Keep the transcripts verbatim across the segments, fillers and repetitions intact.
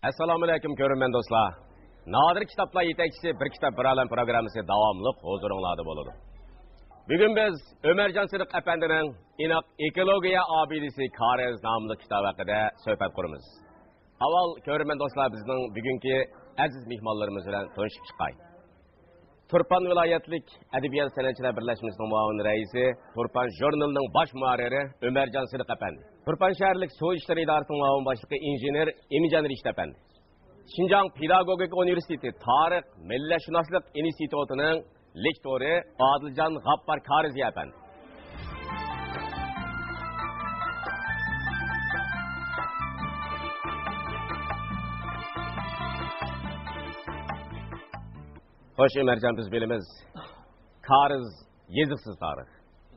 ئەسسالامۇئەلەيكۇم، كۆرۈرمەن دوستلار. نادىر كىتابلار يېتەكچىسى بىر كىتاب بىر ئالەم پروگراممىسى داۋاملىق ھۇزۇرۇڭلاردا بولىدۇ. بۈگۈن بىز ئۆمەرجان سىدىق ئەپەندىنىڭ ئىناق ئېكولوگىيە ئابىدىسى كارىز ناملىق كىتابى ھەققىدە سۆھبەت قۇرىمىز. ئاۋۋال كۆرۈرمەن دوستلار، بىزنىڭ بۈگۈنكى ئەزىز مېھمانلىرىمىز بىلەن تونۇشۇپ چىقاي. تۇرپان ۋىلايەتلىك ئەدەبىيات سەنئەتچىلەر بىرلەشمىسىنىڭ مۇئاۋىن رەئىسى، تۇرپان ژۇرنىلىنىڭ باش مۇھەررىرى ئۆمەرجان سىدىق ئەپەندى، تۇرپان شەھەرلىك سۇ ئىشلىرى ئىدارىسىنىڭ مۇئاۋىن باشلىقى ئىنژېنېر ئىمىنجان رىشىت ئەپەندى، شىنجاڭ پېداگوگىكا ئۇنىۋېرسىتېتى تارىخ، مىللەتشۇناسلىق ئىنستىتۇتىنىڭ لېكتورى ئادىلجان غاپپار كارىزى ئەپەندى. خوش، ئۆمەرجان، بىز بىلىمىز، كارىز يېزىقسىز تارىخ.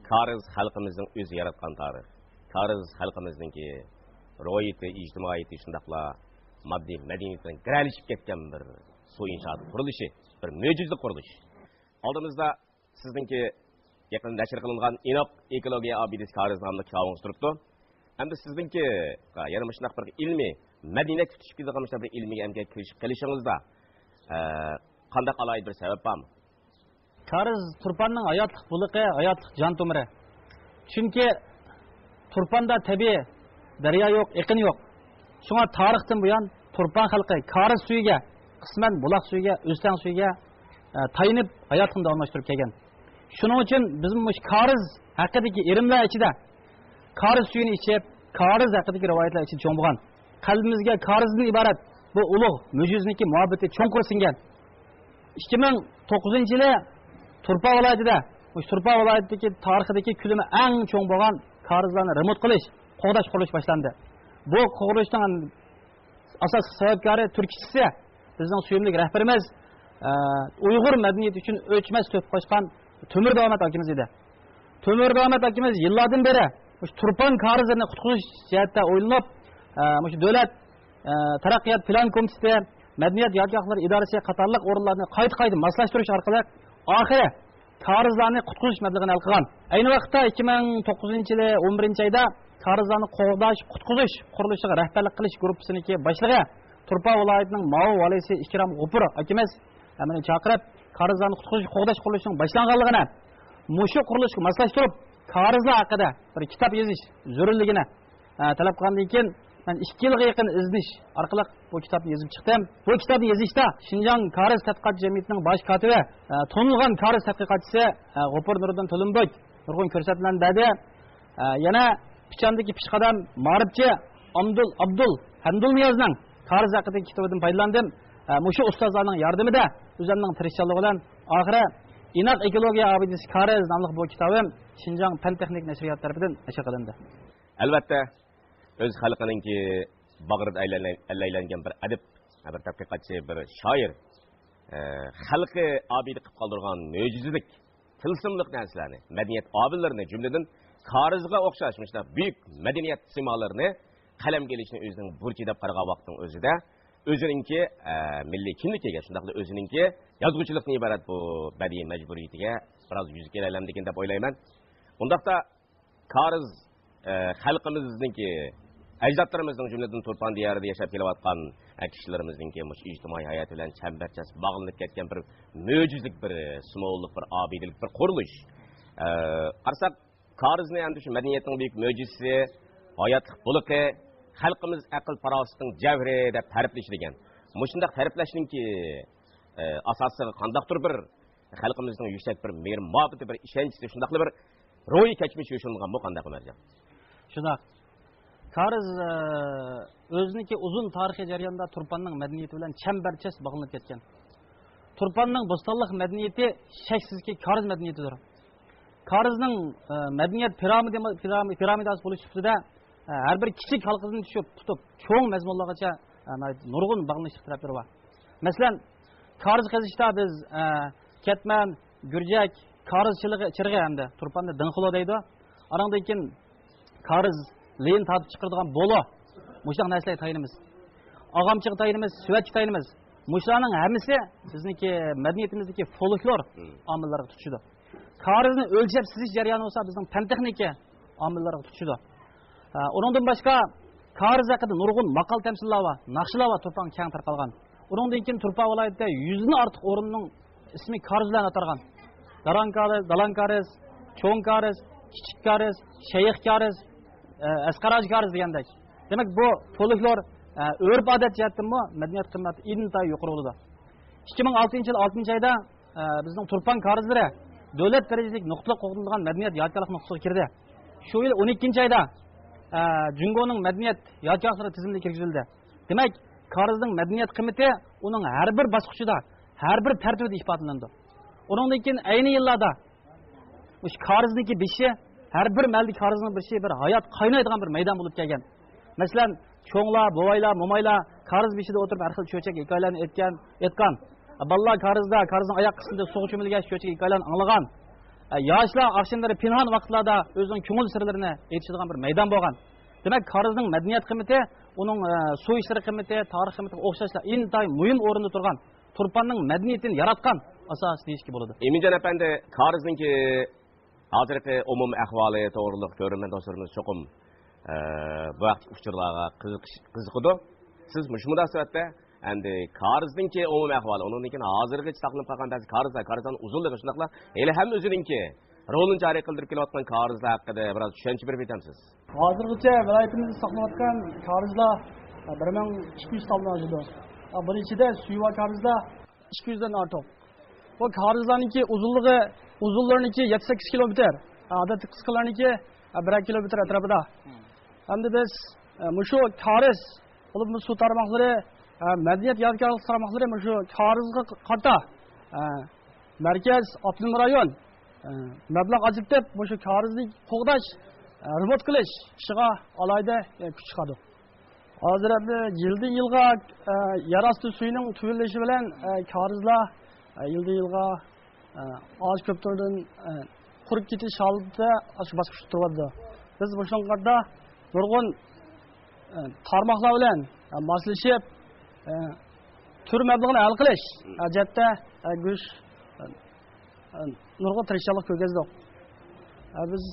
كارىز خەلقىمىزنىڭ ئۆزى ياراتقان تارىخ. كارىز خەلقىمىزنىڭكى روھىيىتى، ئىجتىمائىيىتى، شۇنداقلا ماددىي مەدەنىيىتىنىڭ گىرەلىشىپ كەتكەن بىر سۇ ئىنشائات قۇرۇلۇشى، بىر مۆجىزىلىك قۇرۇلۇش. ئالدىمىزدا سىزنىڭكى يېقىندا نەشر قىلىنغان ئىناق ئېكولوگىيە ئابىدىسى كارىز ناملىق كىتابىڭىز تۇرۇپتۇ. ئەمدى سىزنىڭكى يەنە مۇشۇنداق بىر ئىلمىي، مەدەنىيەتكە تۇتىشىپ كېتىدىغان مۇشۇنداق بىر ئىلمىي ئەمگەككە كىرىشىپ قېلىشىڭىزدا، ئە، قانداق ئالاھىدە بىر سەۋەب بارمۇ؟ كارىز تۇرپاننىڭ ھاياتلىق بۇلىقى، ھاياتلىق جان تومۇرى. چۈنكى تۇرپاندا تەبىئىي دەريا يوق، ئېقىن يوق. شۇڭا تارىختىن بۇيان تۇرپان خەلقى كارىز سۈيىگە، قىسمەن بۇلاق سۈيىگە، ئۆستەڭ سۈيىگە، ئە، تايىنىپ ھاياتلىقىنى داۋاملاشتۇرۇپ كەلگەن. شۇنىڭ ئۈچۈن بىز مۇشۇ كارىز ھەققىدىكى ئىلىملەر ئىچىدە كارىز سۈيىنى ئىچىپ، كارىز ھەققىدىكى رىۋايەتلەر ئىچىدە چوڭ بولغان. قەلبىمىزگە كارىزدىن ئىبارەت بۇ ئۇلۇغ مۆجىزىنىڭكى مۇھەببىتى چوڭقۇر سىڭگەن. ئىككى مىڭ توققۇزىنچى يىلى تۇرپان ۋىلايىتىدە، مۇشۇ تۇرپان ۋىلايىتىدىكى تارىخىدىكى كۆلىمى ئەڭ چوڭ بولغان كارىزلارنى رېمونت قىلىش، قوغداش قۇرۇلۇشى باشلاندى. بۇ قۇرۇلۇشنىڭ ئاساسلىق سەۋەبكارى، تۈرتكىچىسى بىزنىڭ سۆيۈملۈك رەھبىرىمىز، ئە، ئۇيغۇر مەدەنىيىتى ئۈچۈن ئۆچمەس تۆھپە قوشقان تۆمۈر دۆلەت ئاكىمىز ئىدى. تۆمۈر دۆلەت ئاكىمىز يىللاردىن بېرى مۇشۇ تۇرپان كارىزلىرىنى قۇتقۇزۇش جەھەتتە ئويلىنىپ، ئە، مۇشۇ دۆلەت، ئە، تەرەققىيات پىلان كومىتېتى، مەدەنىيەت يادگارلىقلىرى ئىدارىسى قاتارلىق ئورۇنلارنى قايتا-قايتا ماسلاشتۇرۇش ئارقىلىق ئاخىرى كارىزلارنى قۇتقۇزۇش مەبلىغىنى ھەل قىلغان. ئەينى ۋاقىتتا ئىككى مىڭ توققۇزىنچى يىلى ئون بىرىنچى ئايدا كارىزلارنى قوغداش، قۇتقۇزۇش قۇرۇلۇشىغا رەھبەرلىك قىلىش گۇرۇپپىسىنىڭكى باشلىقى، تۇرپان ۋىلايىتىنىڭ ماۋۇ ۋالىيسى ئىكرام غوپۇر ئاكىمىز مېنى چاقىرىپ، كارىزلارنى قۇتقۇزۇش، قوغداش قۇرۇلۇشىنىڭ باشلانغانلىقىنى، مۇشۇ قۇرۇلۇشقا ماسلاشتۇرۇپ، كارىزلار ھەققىدە بىر كىتاب يېزىش زۆرۈرلۈكىنى، ئە، تەلەپ قىلغاندىن كېيىن، مەن ئىككى يىلغا يېقىن ئىزدىنىش ئارقىلىق بۇ كىتابنى يېزىپ چىقتىم. بۇ كىتابنى يېزىشتا شىنجاڭ كارىز تەتقىقات جەمئىيىتىنىڭ باش كاتىپى، ئە، تونۇلغان كارىز تەتقىقاتچىسى، ئە، غوپۇر نۇرىدىن تۆلۈنبەگ نۇرغۇن كۆرسەتمىلەرنى بەردى. ئە، يەنە پىچاندىكى پېشقەدەم مائارىپچى ئابدۇل، ئابدۇل ھەمدۇلنىيازنىڭ كارىز ھەققىدىكى كىتابىدىن پايدىلاندىم. ئە، مۇشۇ ئۇستازلارنىڭ ياردىمىدە ئۆزۈمنىڭ تىرىشچانلىقى بىلەن ئاخىرى ئىناق ئېكولوگىيە ئابىدىسى كارىز ناملىق بۇ كىتابىم شىنجاڭ پەن تېخنىك نەشرىياتى تەرىپىدىن نەشر قىلىندى. ئەلۋەتتە، ئۆز خەلقىنىڭكى باغرىدا ئەللەيلەنگەن بىر ئەدىب، بىر تەتقىقاتچى، بىر شائىر، ئە، خەلقى ئابىدە قىلىپ قالدۇرغان مۆجىزىلىك، تىلسىملىق نەرسىلەرنى، مەدەنىيەت ئابىدىلىرىنى، جۈملىدىن كارىزغا ئوخشاش مۇشۇنداق بۈيۈك مەدەنىيەت سىمالىرىنى قەلەمگە ئېلىشنى ئۆزىنىڭ بۇرچى دەپ قارىغان ۋاقىتنىڭ ئۆزىدە، ئۆزىنىڭكى، ئە، مىللىي كىملىكىگە، شۇنداقلا ئۆزىنىڭكى يازغۇچىلىقتىن ئىبارەت بۇ بەدىئىي مەجبۇرىيىتىگە بىراز يۈز كېلەلەمدىكىن دەپ ئويلايمەن. ئۇنداقتا كارىز، ئە، خەلقىمىزنىڭكى، ئەجدادلىرىمىزنىڭ، جۈملىدىن تۇرپان دىيارىدا ياشاپ كېلىۋاتقان، ئە، كىشىلىرىمىزنىڭكى مۇشۇ ئىجتىمائىي ھاياتى بىلەن چەمبەرچاس باغلىنىپ كەتكەن بىر مۆجىزىلىك، بىر سىمۋوللۇق، بىر ئابىدىلىك بىر قۇرۇلۇش. ئە، قارىساق، كارىزنى ئەمدى شۇ مەدەنىيەتنىڭ بۈيۈك مۆجىزىسى، ھاياتلىق بۇلىقى، خەلقىمىز ئەقىل-پاراسىتىنىڭ جەۋھىرى دەپ تەرىپلىشىدىكەن. مۇشۇنداق تەرىپلەشنىڭكى، ئە، ئاساسىغا قانداقتۇر بىر خەلقىمىزنىڭ يۈكسەك بىر مېھرى-مۇھەببىتى، بىر ئىشەنچى، شۇنداقلا بىر روھىي كەچمىش يوشۇرۇنغانمۇ قانداق، ئۆمەرجان؟ شۇنداق. كارىز، ئە، ئۆزىنىڭكى ئۇزۇن تارىخىي جەرياندا تۇرپاننىڭ مەدەنىيىتى بىلەن چەمبەرچاس باغلىنىپ كەتكەن. تۇرپاننىڭ بوستانلىق مەدەنىيىتى شەكسىزكى كارىز مەدەنىيىتىدۇر. كارىزنىڭ، ئە، مەدەنىيەت پىرامىدە-، پىرامى-، پىرامىداسى بولۇش سۈپىتىدە ھەر بىر كىچىك ھالقىدىن چۈشۈپ تۇتۇپ، چوڭ مەزمۇنلارغىچە، ئە، ناھايىتى نۇرغۇن باغلىنىشلىق تەرەپلىرى بار. مەسىلەن، كارىز قېزىشتا بىز، ئە، كەتمەن، گۈرجەك، كارىز چىلىغى، چىرىغى ھەمدە تۇرپاننى دىڭخۇلۇ دەيدۇ. ئانىڭدىن كېيىن كارىز لېيىن تارتىپ چىقىرىدىغان بولۇ. مۇشۇنداق نەرسىلەرگە تايىنىمىز. ئاغامچىغا تايىنىمىز، سۈۋەتكە تايىنىمىز. مۇشۇلارنىڭ ھەممىسى بىزنىڭكى مەدەنىيىتىمىزدىكى فولكلور ئامىللىرىغا تۇتىشىدۇ. كارىزنى ئۆلچەپ سىزىش جەريانى بولسا بىزنىڭ پەن تېخنىكا ئامىللىرىغا تۇتىشىدۇ. ئە، ئۇنىڭدىن باشقا كارىز ھەققىدە نۇرغۇن ماقال تەمسىللار بار، ناخشىلار بار تۇرپانغا كەڭ تارقالغان. ئۇنىڭدىن كېيىن تۇرپان ۋىلايىتىدە يۈزدىن ئارتۇق ئورۇننىڭ ئىسمى كارىز بىلەن ئاتالغان. داران كارىز، دالان كارىز، چوڭ كارىز، كىچىك كارىز، شەيخ كارىز، ئە، ئەسقەر ھاجى كارىز دېگەندەك. دېمەك، بۇ فولكلور، ئە، ئۆرپ-ئادەت جەھەتتىنمۇ مەدەنىيەت قىممىتى ئىنتايىن يۇقىرى بولىدۇ. ئىككى مىڭ ئالتىنچى يىل ئالتىنچى ئايدا، ئە، بىزنىڭ تۇرپان كارىزلىرى دۆلەت دەرىجىلىك نۇقتىلىق قوغدىلىدىغان مەدەنىيەت يادىكارلىق نۇقتىسىغا كىردى. شۇ يىل ئون ئىككىنچى ئايدا، ئە، جۇڭگونىڭ مەدەنىيەت يادىكارلىقلىرى تىزىملىكىگە كىرگۈزۈلدى. دېمەك، كارىزنىڭ مەدەنىيەت قىممىتى ئۇنىڭ ھەر بىر باسقۇچىدا، ھەر بىر تەرتىپىدە ئىپادىلىنىدۇ. ئۇنىڭدىن كېيىن ئەينى يىللاردا مۇشۇ كارىزنىڭكى بېشى، ھەر بىر مەھەللىدىكى كارىزنىڭ بېشى بىر ھايات قاينايدىغان بىر مەيدان بولۇپ كەلگەن. مەسىلەن، چوڭلار، بوۋايلار، مومايلار كارىز بېشىدا ئولتۇرۇپ ھەر خىل چۆچەك ھېكايىلەرنى ئېيتكەن، ئېيتقان. بالىلار كارىزدا، كارىزنىڭ ئاياق قىسمىدا سۇغا چۆمۈلگەچ چۆچەك ھېكايىلەرنى ئاڭلىغان. ياشلار ئاخشاملىرى پىنھان ۋاقىتلاردا ئۆزىنىڭ كۆڭۈل سىرلىرىنى ئېيتىشىدىغان بىر مەيدان بولغان. دېمەك، كارىزنىڭ مەدەنىيەت قىممىتى، ئۇنىڭ، ئە، سۇ ئىشلىرى قىممىتى، تارىخ قىممىتىگە ئوخشاشلا ئىنتايىن مۇھىم ئورۇندا تۇرغان، تۇرپاننىڭ مەدەنىيىتىنى ياراتقان ئاساس دېيىشكە بولىدۇ. ئىمىنجان ئەپەندى، كارىزنىڭكى ھازىرقى ئومۇمىي ئەھۋالى توغرىلىق كۆرۈرمەن دوستلىرىمىز چوقۇم، ئە، بۇ ھەقتىكى ئۇچۇرلارغا قىزىقىش، قىزىقىدۇ. سىز مۇشۇ مۇناسىۋەتتە ئەمدى كارىزنىڭكى ئومۇمىي ئەھۋالى، ئۇنىڭدىن كېيىن ھازىرغىچە ساقلىنىپ قالغان بەزى كارىزلار، كارىزلارنىڭ ئۇزۇنلۇقى، شۇنداقلا ھېلىھەم ئۆزىنىڭكى رولىنى جارى قىلدۇرۇپ كېلىۋاتقان كارىزلار ھەققىدە بىراز چۈشەنچە بېرىپ ئۆتەمسىز؟ ھازىرغىچە ۋىلايىتىمىزدە ساقلىنىۋاتقان كارىزلار بىر مىڭ ئىككى يۈز تالدىن ئاشىدۇ. بۇنىڭ ئىچىدە سۈيۋا كارىزلار ئىككى يۈزدىن ئارتۇق. بۇ كارىزلارنىڭكى ئۇزۇنلۇقى، ئۇزۇنلىرىنىڭكى يەتتە سەككىز كىلومېتىر، ئادەتتىكى قىسقىلىرىنىڭكى بىرەر كىلومېتىر ئەتراپىدا. ئەمدى بىز، ئە، مۇشۇ كارىز، بولۇپمۇ سۇ تارماقلىرى، ئە، مەدەنىيەت يادىكارلىق تارماقلىرى مۇشۇ كارىزغا قارىتا، ئە، مەركەز، ئاپتونوم رايون، ئە، مەبلەغ ئاجرىتىپ، مۇشۇ كارىزنى قوغداش، ئە، رېمونت قىلىش ئىشىغا ئالاھىدە، ئە، كۈچ چىقىدۇ. ھازىر ئەمدى يىلدىن يىلغا، ئە، يەر ئاستى سۈيىنىڭ تۆۋەنلىشى بىلەن، ئە، كارىزلار، ئە، يىلدىن يىلغا ئاز كۆپتۇردىن قۇرۇپ كېتىش ھالىتىدە ئاشۇ باسقۇچتا تۇرۇۋاتىدۇ. بىز مۇشۇنىڭغا قارىتا نۇرغۇن تارماقلار بىلەن ماسلىشىپ، تۈر مەبلىغىنى ھەل قىلىش جەھەتتە كۈچ، نۇرغۇن تىرىشچانلىق كۆرگۈزدۇق. بىز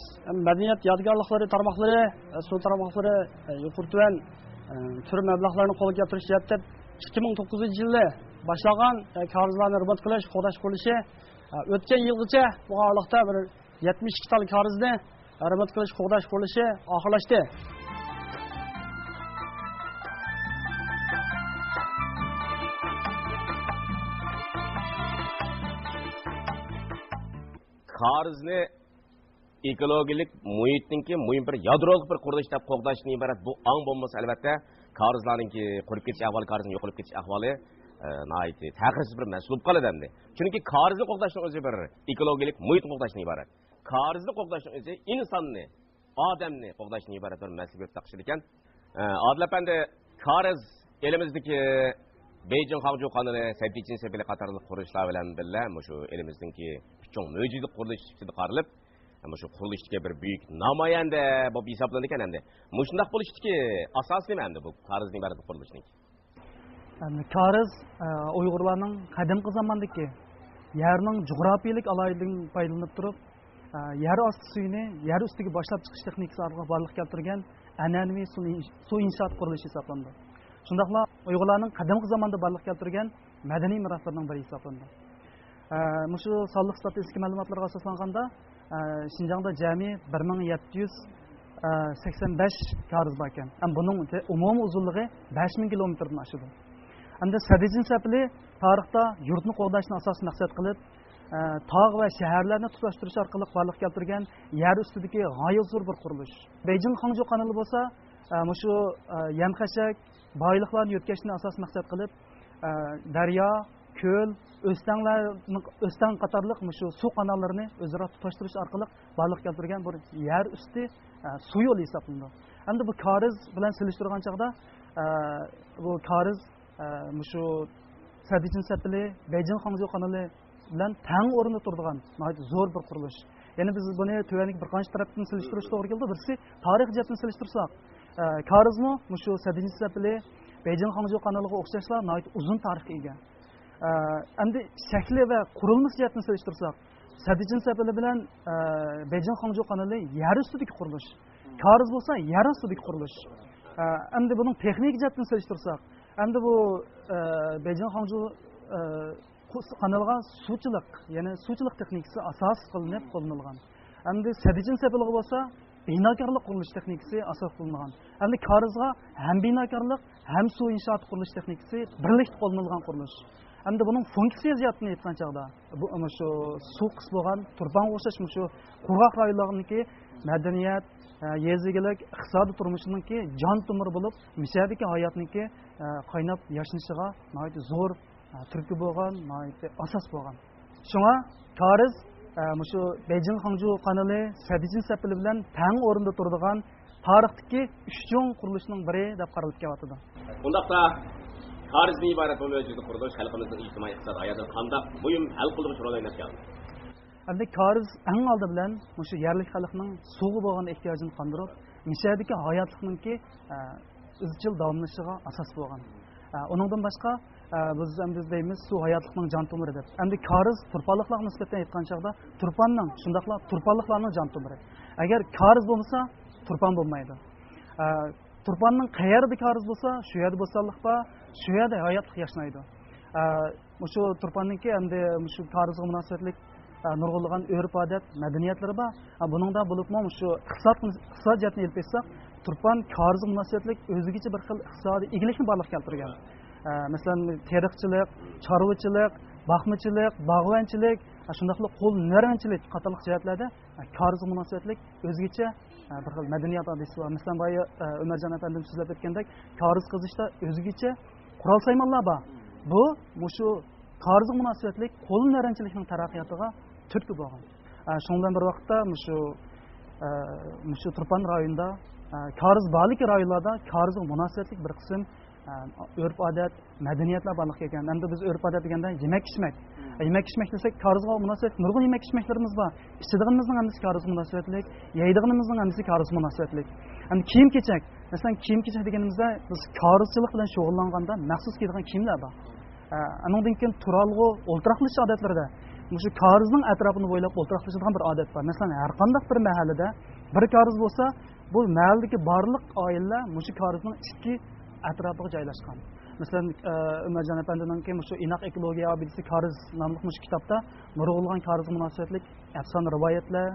مەدەنىيەت يادىكارلىقلىرى تارماقلىرى، سۇ تارماقلىرى، يۇقىرى تۆۋەن تۈر مەبلەغلەرنى قولغا كەلتۈرۈش جەھەتتە ئىككى مىڭ توققۇزىنچى يىلى باشلانغان كارىزلارنى رېمونت قىلىش، قوغداش قۇرۇلۇشى ئۆتكەن يىلغىچە بۇ ئارىلىقتا بىر يەتمىش ئىككى تال كارىزنى رېمونت قىلىش، قوغداش قۇرۇلۇشى ئاخىرلاشتى. كارىزنى ئېكولوگىيەلىك مۇھىتنىڭكى مۇھىم بىر يادرولۇق بىر قۇرۇلۇش دەپ قوغداشتىن ئىبارەت بۇ ئاڭ بومبىسى، ئەلۋەتتە، كارىزلارنىڭكى قۇرۇپ كېتىش ئەھۋالى، كارىزنىڭ يوقىلىپ كېتىش ئەھۋالى، ئە، ناھايىتى تەخىرسىز بىر مەسىلە بولۇپ قالىدۇ ئەمدى. چۈنكى كارىزنى قوغداشنىڭ ئۆزى بىر ئېكولوگىيەلىك مۇھىتنى قوغداشتىن ئىبارەت. كارىزنى قوغداشنىڭ ئۆزى ئىنساننى، ئادەمنى قوغداشتىن ئىبارەت بىر مەسىلە بولۇپ تاقىشىدىكەن. ئە، ئادىل ئەپەندى، كارىز ئېلىمىزدىكى بېيجىڭ خاڭجۇ قانىلى، سەيپىچىن سېپىلى قاتارلىق قۇرۇلۇشلار بىلەن بىللە مۇشۇ ئېلىمىزنىڭكى چوڭ مۆجىزىلىك قۇرۇلۇش سۈپىتىدە قارىلىپ، مۇشۇ قۇرۇلۇشتىكى بىر بۈيۈك نامايەندە بولۇپ ھېسابلىنىدىكەن ئەمدى. مۇشۇنداق بولۇشتىكى ئاساس نېمە ئەمدى بۇ كارىزنى ئىبارەت قۇرۇلۇشنىڭ؟ ئەمدى كارىز، ئە، ئۇيغۇرلارنىڭ قەدىمكى زاماندىكى يەرنىڭ جۇغراپىيىلىك ئالاھىدىلىكىدىن پايدىلىنىپ تۇرۇپ، ئە، يەر ئاستى سۈيىنى يەر ئۈستىگە باشلاپ چىقىش تېخنىكىسى ئارقىلىق بارلىققا كەلتۈرگەن ئەنئەنىۋى سۇ ئىن-، سۇ ئىنشائات قۇرۇلۇشى ھېسابلىنىدۇ. شۇنداقلا ئۇيغۇرلارنىڭ قەدىمكى زاماندا بارلىققا كەلتۈرگەن مەدەنىي مىراسلىرىنىڭ بىرى ھېسابلىنىدۇ. ئە، مۇشۇ سانلىق ستاتىستىكا مەلۇماتلىرىغا ئاساسلانغاندا، ئە، شىنجاڭدا جەمئىي بىر مىڭ يەتتە يۈز سەكسەن بەش كارىز باركەن. ھەم بۇنىڭ ئومۇمىي ئۇزۇنلۇقى بەش مىڭ كىلومېتىردىن ئاشىدۇ. ھەمدە سەدىجىن سەپىلى تارىختا يۇرتنى قوغداشنى ئاساسىي مەقسەت قىلىپ، ئە، تاغ ۋە شەھەرلەرنى تۇتاشتۇرۇش ئارقىلىق بارلىققا كەلتۈرگەن يەر ئۈستىدىكى غايەت زور بىر قۇرۇلۇش. بېيجىڭ خاڭجۇ قانىلى بولسا، ئە، مۇشۇ، ئە، يەم-خەشەك، بايلىقلارنى يۆتكەشنى ئاساس مەقسەت قىلىپ، ئە، دەريا، كۆل، ئۆستەڭلەرنى، ئۆستەڭ قاتارلىق مۇشۇ سۇ قاناللىرىنى ئۆزئارا تۇتاشتۇرۇش ئارقىلىق بارلىققا كەلتۈرگەن بىر يەر ئۈستى، ئە، سۇ يولى ھېسابلىنىدۇ. ئەمدى بۇ كارىز بىلەن سېلىشتۇرغان چاغدا، ئە، بۇ كارىز، ئە، مۇشۇ سەددىچىن سېپىلى، بېيجىڭ خاڭجۇ قانىلى بىلەن تەڭ ئورۇندا تۇرىدىغان ناھايىتى زور بىر قۇرۇلۇش. يەنە بىز بۇنى تۆۋەندىكى بىر قانچە تەرەپتىن سېلىشتۇرۇش توغرا كېلىدۇ. بىرسى، تارىخ جەھەتتىن سېلىشتۇرساق، ئە، كارىزمۇ مۇشۇ سەددىچىن سېپىلى، بېيجىڭ خاڭجۇ قانىلىغا ئوخشاشلا ناھايىتى ئۇزۇن تارىخقا ئىگە. ئە، ئەمدى شەكلى ۋە قۇرۇلمىسى جەھەتتىن سېلىشتۇرساق، سەددىچىن سېپىلى بىلەن، ئە، بېيجىڭ خاڭجۇ قانىلى يەر ئۈستىدىكى قۇرۇلۇش. كارىز بولسا يەر ئاستىدىكى قۇرۇلۇش. ئە، ئەمدى بۇنىڭ تېخنىكا جەھەتتىن سېلىشتۇرساق، ئەمدى بۇ، ئە، بېيجىڭ خاڭجۇ، ئە، قۇ-، قانىلىغا سۇچىلىق، يەنى سۇچىلىق تېخنىكىسى ئاساس قىلىنىپ قوللىنىلغان. ئەمدى سەددىچىن سېپىلىغا بولسا بىناكارلىق قۇرۇلۇش تېخنىكىسى ئاساس قىلىنغان. ئەمدى كارىزغا ھەم بىناكارلىق، ھەم سۇ ئىنشائات قۇرۇلۇش تېخنىكىسى بىرلىكتە قوللىنىلغان قۇرۇلۇش. ئەمدى بۇنىڭ فۇنكسىيە جەھەتتىن ئېيتقان چاغدا، بۇ، مۇشۇ سۇ قىس بولغان تۇرپانغا ئوخشاش مۇشۇ قۇرغاق رايونلارنىڭكى مەدەنىيەت، ئە، يېزا ئىگىلىك، ئىقتىسادىي تۇرمۇشىنىڭكى جان تومۇرى بولۇپ، مىسەدىكى ھاياتنىڭكى، ئە، قايناپ ياشنىشىغا ناھايىتى زور، ئە، تۈرتكە بولغان، ناھايىتى ئاساس بولغان. شۇڭا كارىز، ئە، مۇشۇ بېيجىڭ خاڭجۇ قانىلى، سەددىچىن سېپىلى بىلەن تەڭ ئورۇندا تۇرىدىغان تارىختىكى ئۈچ چوڭ قۇرۇلۇشنىڭ بىرى دەپ قارىلىپ كېلىۋاتىدۇ. ئۇنداقتا كارىزدىن ئىبارەت بۇ مەۋجۇدىي قۇرۇلۇش خەلقىمىزنىڭ ئىجتىمائىي ئىقتىسادىي ھاياتىدا قانداق مۇھىم ھەل قىلغۇچ رول ئويناپ كەلدى؟ ئەمدى كارىز ئەڭ ئالدى بىلەن مۇشۇ يەرلىك خەلقنىڭ سۇغا بولغان ئېھتىياجىنى قاندۇرۇپ، مىسەدىكى ھاياتلىقنىڭكى، ئە، ئىزچىل داۋاملىشىشىغا ئاساس بولغان. ئە، ئۇنىڭدىن باشقا، ئە، بىز ئەمدى دەيمىز، سۇ ھاياتلىقنىڭ جان تومۇرى دەپ. ئەمدى كارىز تۇرپانلىقلارغا نىسبەتەن ئېيتقان چاغدا، تۇرپاننىڭ، شۇنداقلا تۇرپانلىقلارنىڭ جان تومۇرى. ئەگەر كارىز بولمىسا، تۇرپان بولمايدۇ. ئە، تۇرپاننىڭ قەيەردە كارىز بولسا، شۇ يەردە بوستانلىق بار، شۇ يەردە ھاياتلىق ياشنايدۇ. ئە، مۇشۇ تۇرپاننىڭكى ئەمدى مۇشۇ كارىزغا مۇناسىۋەتلىك، ئە، نۇرغۇنلىغان ئۆرپ-ئادەت، مەدەنىيەتلىرى بار. ئە، بۇنىڭدا بولۇپمۇ مۇشۇ ئىقتىساد، ئىقتىساد جەھەتتىن ئېلىپ ئېيتساق، تۇرپان كارىزغا مۇناسىۋەتلىك ئۆزگىچە بىر خىل ئىقتىسادىي ئىگىلىكنى بارلىققا كەلتۈرگەن. ئە، مەسىلەن، تېرىقچىلىق، چارۋىچىلىق، باقمىچىلىق، باغۋەنچىلىك، ئە، شۇنداقلا قول ھۈنەرۋەنچىلىك قاتارلىق جەھەتلەردە، ئە، كارىزغا مۇناسىۋەتلىك ئۆزگىچە ئە، بىر خىل مەدەنىيەت ھادىسىسى بار. مەسىلەن، بايا، ئە، ئۆمەرجان ئەپەندىم سۆزلەپ ئۆتكەندەك، كارىز قېزىشتا ئۆزگىچە قورال سايمانلار بار. بۇ، مۇشۇ كارىزغا مۇناسىۋەتلىك قول ھۈنەرۋەنچىلىكنىڭ تەرەققىياتىغا تۈرتكە بولغان. ئە، شۇنىڭ بىلەن بىر ۋاقىتتا مۇشۇ، ئە، مۇشۇ تۇرپان رايونىدا، ئە، كارىز بارلىكى رايونلاردا كارىزغا مۇناسىۋەتلىك بىر قىسىم ئە، ئۆرپ-ئادەت، مەدەنىيەتلەر بارلىققا كەلگەن. ئەمدى بىز ئۆرپ-ئادەت دېگەندە يېمەك-ئىچمەك. يېمەك-ئىچمەك دېسەك، كارىزغا مۇناسىۋەتلىك نۇرغۇن يېمەك-ئىچمەكلىرىمىز بار. ئىچىدىغىنىمىزنىڭ ھەممىسى كارىزغا مۇناسىۋەتلىك، يەيدىغىنىمىزنىڭ ھەممىسى كارىزغا مۇناسىۋەتلىك. ئەمدى كىيىم-كېچەك. مەسىلەن، كىيىم-كېچەك دېگىنىمىزدە بىز كارىزچىلىق بىلەن شۇغۇللانغاندا مەخسۇس كىيىدىغان كىيىملەر بار. ئە، ئانىڭدىن كېيىن تۇرالغۇ، ئولتۇراقلىشىش ئادەتلىرىدە مۇشۇ كارىزنىڭ ئەتراپىنى بويلاپ ئولتۇراقلىشىدىغان بىر ئادەت بار. مەسىلەن، ھەر قانداق بىر مەھەللىدە بىر كارىز بولسا، بۇ مەھەللىدىكى بارلىق ئائىلىلەر مۇشۇ كارىزنىڭ ئىچكى ئەتراپىغا جايلاشقان. مەسىلەن، ئە، ئۆمەرجان ئەپەندىنىڭكى مۇشۇ ئىناق ئېكولوگىيە ئابىدىسى كارىز ناملىق مۇشۇ كىتابتا نۇرغۇنلىغان كارىزغا مۇناسىۋەتلىك ئەپسانە رىۋايەتلەر،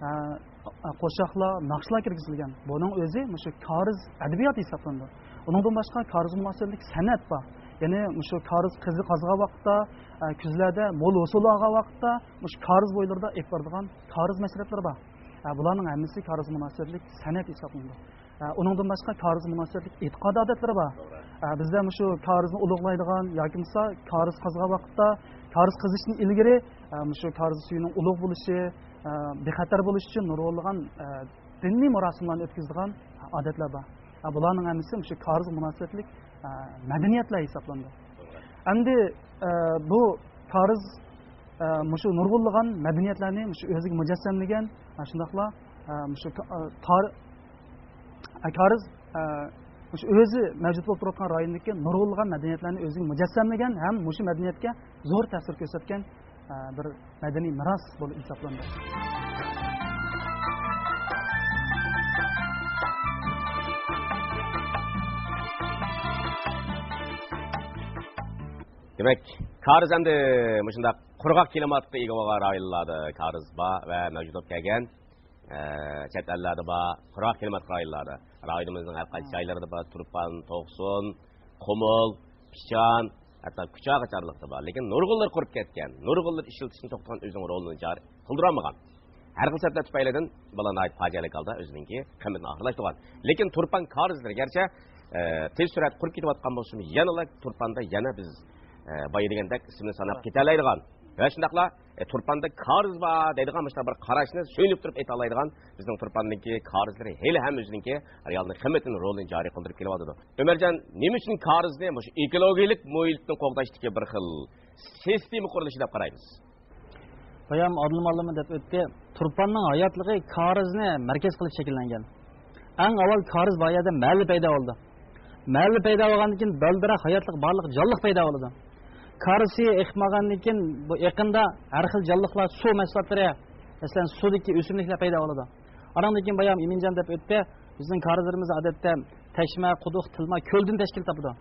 ئە، قوشاقلار، ناخشىلار كىرگۈزۈلگەن. بۇنىڭ ئۆزى مۇشۇ كارىز ئەدەبىياتى ھېسابلىنىدۇ. ئۇنىڭدىن باشقا كارىزغا مۇناسىۋەتلىك سەنئەت بار. يەنى مۇشۇ كارىز قېزى قازغان ۋاقىتتا، ئە، كۈزلەردە مول ھوسۇل ئالغان ۋاقىتتا مۇشۇ كارىز بويلىرىدا ئېلىپ بارىدىغان كارىز مەشرەپلىرى بار. ئە، بۇلارنىڭ ھەممىسى كارىزغا مۇناسىۋەتلىك سەنئەت ھېسابلىنىدۇ. ئە، ئۇنىڭدىن باشقا كارىزغا مۇناسىۋەتلىك ئېتىقاد ئادەتلىرى بار. ئە، بىزدە مۇشۇ كارىزنى ئۇلۇغلايدىغان ياكى بولمىسا كارىز قازغان ۋاقىتتا، كارىز قېزىشتىن ئىلگىرى، ئە، مۇشۇ كارىز سۈيىنىڭ ئۇلۇغ بولۇشى، ئە، بىخەتەر بولۇش ئۈچۈن نۇرغۇنلىغان، ئە، دىنىي مۇراسىملارنى ئۆتكۈزىدىغان ئادەتلەر بار. ئە، بۇلارنىڭ ھەممىسى مۇشۇ كارىزغا مۇناسىۋەتلىك، ئە، مەدەنىيەتلەر ھېسابلىنىدۇ. ئەمدى، ئە، بۇ كارىز، ئە، مۇشۇ نۇرغۇنلىغان مەدەنىيەتلەرنى مۇشۇ ئۆزىگە مۇجەسسەملىگەن، ئە، شۇنداقلا، ئە، مۇشۇ كا-، ئە، تار-، ئە، كارىز، ئە، مۇشۇ ئۆزى مەۋجۇت بولۇپ تۇرۇۋاتقان رايوندىكى نۇرغۇنلىغان مەدەنىيەتلەرنى ئۆزىگە مۇجەسسەملىگەن ھەم مۇشۇ مەدەنىيەتكە زور تەسىر كۆرسەتكەن، ئە، بىر مەدەنىي مىراس بولۇپ ھېسابلىنىدۇ. دېمەك، كارىز ئەمدى مۇشۇنداق قۇرغاق كىلىماتقا ئىگە بولغان رايونلاردا كارىز بار ۋە مەۋجۇت بولۇپ كەلگەن. ئە، چەت ئەللەردە بار، قۇرغاق كىلىماتلىق رايونلاردا. رايونىمىزنىڭ ھەر قايسى جايلىرىدا بار، تۇرپان، توقسۇن، قۇمۇل، پىچان، ھەتتا كۇچا قاچارلىقتا بار. لېكىن نۇرغۇنلىرى قۇرۇپ كەتكەن، نۇرغۇنلىرى ئىشلىتىشنى توختىتىپ، ئۆزىنىڭ رولىنى جارى قىلدۇرالمىغان. ھەر خىل سەۋەبلەر تۈپەيلىدىن بۇلار ناھايىتى پاجىئەلىك ھالدا ئۆزىنىڭكى قىممىتىنى ئاخىرلاشتۇرغان. لېكىن تۇرپان كارىزلىرى گەرچە، ئە، تېز سۈرئەتتە قۇرۇپ كېتىۋاتقان بولسىمۇ، يەنىلا تۇرپاندا يەنە بىز، ئە، بايا دېگەندەك ئىسمىنى ساناپ كېتەلەيدىغان ۋە شۇنداقلا، ئە، تۇرپاندا كارىز بار دەيدىغان مۇشۇنداق بىر قاراشنى سۆيۈنۈپ تۇرۇپ ئېيتالايدىغان بىزنىڭ تۇرپاندىكى كارىزلىرى ھېلىھەم ئۆزىنىڭكى رېئالنىڭ قىممىتىنى، رولىنى جارى قىلدۇرۇپ كېلىۋاتىدۇ. ئۆمەرجان، نېمە ئۈچۈن كارىزنى مۇشۇ ئېكولوگىيەلىك مۇھىتنى قوغداشتىكى بىر خىل سىستېما قۇرۇلۇشى دەپ قارايمىز؟ بايام ئادىل مۇئەللىم دەپ ئۆتتى. تۇرپاننىڭ ھاياتلىقى كارىزنى مەركەز قىلىپ شەكىللەنگەن. ئەڭ ئاۋۋال كارىز بار يەردە مەھەللە پەيدا بولىدۇ. مەھەللە پەيدا بولغاندىن كېيىن دالدىراق ھاياتلىق، بارلىق جانلىق پەيدا بولىدۇ. كارىز سۈيى ئېقىپ بارغاندىن كېيىن بۇ ئېقىندا ھەر خىل جانلىقلار، سۇ مەھسۇلاتلىرى، مەسىلەن، سۇدىكى ئۆسۈملۈكلەر پەيدا بولىدۇ. ئانىڭدىن كېيىن بايام ئىمىنجان دەپ ئۆتتى. بىزنىڭ كارىزلىرىمىز ئادەتتە تەشمە، قۇدۇق، تىلما، كۆلدىن تەشكىل تاپىدۇ.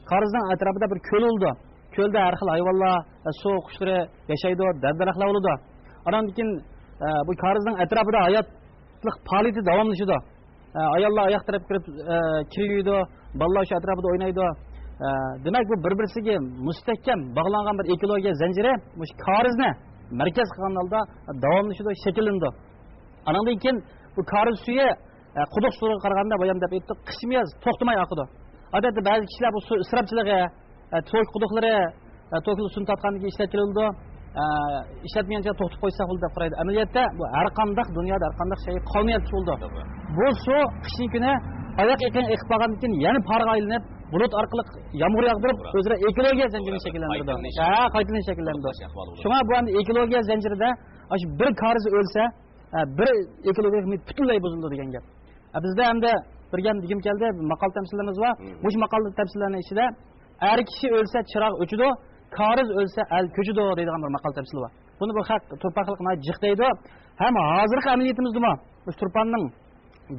كارىزنىڭ ئەتراپىدا بىر كۆل بولىدۇ. كۆلدە ھەر خىل ھايۋانلار، سۇ قۇشلىرى ياشايدۇ، دەرد-دەرەخلەر بولىدۇ. ئاناندىن كېيىن، ئە، بۇ كارىزنىڭ ئەتراپىدا ھاياتلىق پائالىيىتى داۋاملىشىدۇ. ئە، ئاياللار ئاياق تەرەپكە كىرىپ، ئە، كىر يۇيىدۇ، بالىلار شۇ ئەتراپىدا ئوينايدۇ. ئە، دېمەك، بۇ بىر-بىرسىگە مۇستەھكەم باغلانغان بىر ئېكولوگىيە زەنجىرى مۇشۇ كارىزنى مەركەز قىلغان ھالدا داۋاملىشىدۇ، شەكىللىنىدۇ. ئانىڭدىن كېيىن بۇ كارىز سۈيى، ئە، قۇدۇق سۇلىرىغا قارىغاندا، بايام دەپ ئۆتتۇق، قىشمۇ ياز توختىماي ئاقىدۇ. ئادەتتە بەزى كىشىلەر بۇ سۇ ئىسراپچىلىقى، ئە، توك قۇدۇقلىرى، ئە، توكلۇق سۇنى تارتقاندىن كېيىن ئىشلەتكىلى بولىدۇ. ئە، ئىشلەتمىگەنچە توختىتىپ قويساق بولىدۇ دەپ قارايدۇ. ئەمەلىيەتتە بۇ ھەر قانداق دۇنيادا ھەر قانداق شەيئى قانۇنىيەتلىك بولىدۇ. توغرا. بۇ سۇ قىشنىڭ كۈنى ئاياق ئېقىنغا ئېقىپ بارغاندىن كېيىن يەنە پارغا ئايلىنىپ، بۇلۇت ئارقىلىق يامغۇر ياغدۇرۇپ، توغرا. ئۆزرە ئېكولوگىيە زەنجىرىنى توغرا. شەكىللەندۈرىدۇ. قايتىلىنىش. ھە، قايتىلىنىش شەكىللەندۈرىدۇ. توختاش ئەھۋالى بولىدۇ. شۇڭا بۇ ئەمدى ئېكولوگىيە زەنجىرىدە، ئاشۇ بىر كارىز ئۆلسە، ھە، بىر ئېكولوگىيە پۈتۈنلەي بۇزۇلىدۇ دېگەن گەپ. ھە، بىزدە ئەمدى بىر گەپ دېگۈم كەلدى، ماقال تەمسىللىرىمىز بار. مم. مۇشۇ ماقال تەمسىللەرنىڭ ئىچىدە، «ئەر كىشى ئۆلسە چىراغ ئۆچىدۇ، كارىز ئۆلسە ئەل كۆچىدۇ» دەيدىغان بىر ماقال تەمسىلى بار. بۇنى بۇ خەق، تۇرپان خەلقى ناھايىتى جىق دەيدۇ. ھەم ھازىرقى ئەمەلىيىتىمىزدىمۇ مۇشۇ تۇرپاننىڭ